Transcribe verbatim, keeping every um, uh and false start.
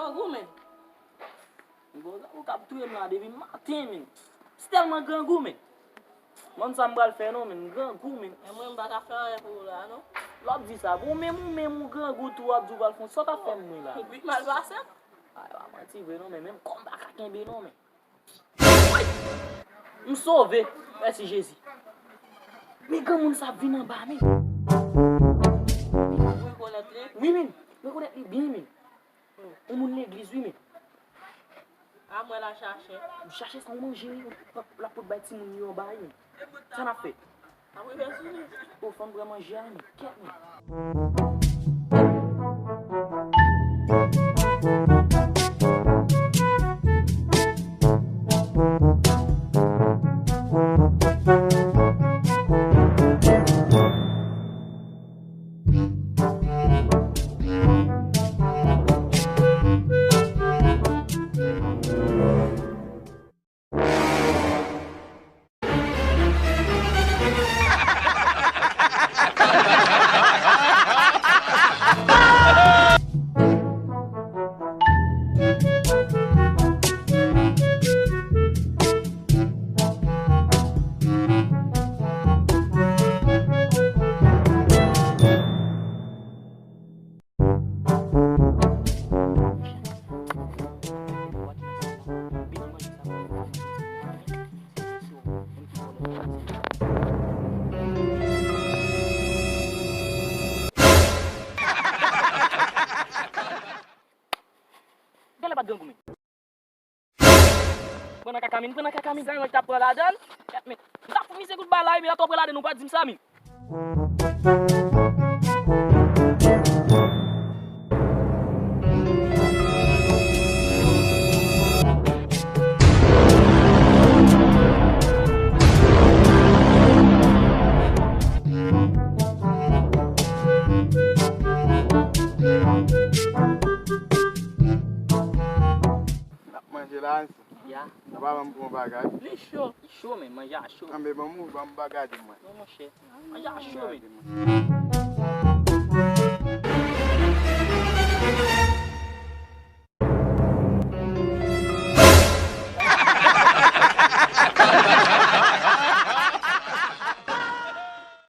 Grangou, men. Bon, grangou k ap touye m la depi maten, men. Se tèlman grangou, men. Mwen, sa m pral fè non, men. Grangou, men. E mwen, m pa ka fè anyen pou ou la, non. Lè w ap di sa, bon, menm ou, menm ou grangou tou, w ap di w pral fè yon, sa w t ap fè m, mwen la. Ou pi mal pase m. Ay, pa manti vre, non, men. Menm kò m pa ka kenbe, non, men. Woy! M sove. Mèsi, Jezi. Men granmoun sa ap vin anba, men. Ou rekonèt li? Wi, men. M rekonèt li byen, men. Yon moun legliz, wi, men. A mwen la chache. M chache sa w manje, wi. L ap pot bay timoun yo anba, wi. Sa n ap fè? Ap rive sou li. O, fò n pran manje a, men. Kèt, men. Genlè pa t grangou, men. Pran nan kaka, men, pran nan kaka, men. Sa mwen t ap pran ladan l. Kèt, men. M t ap fout misye kout bal la, wi, men atò w pran ladan l, ou pa di m sa, men. N ap manje la, ansi. Ya. Ou pa ban m pou yon bagay? Li cho. Li cho, men, manje a cho. Anben, ban m, ban m bagay mwen. Non, monchè. Manje a cho, men.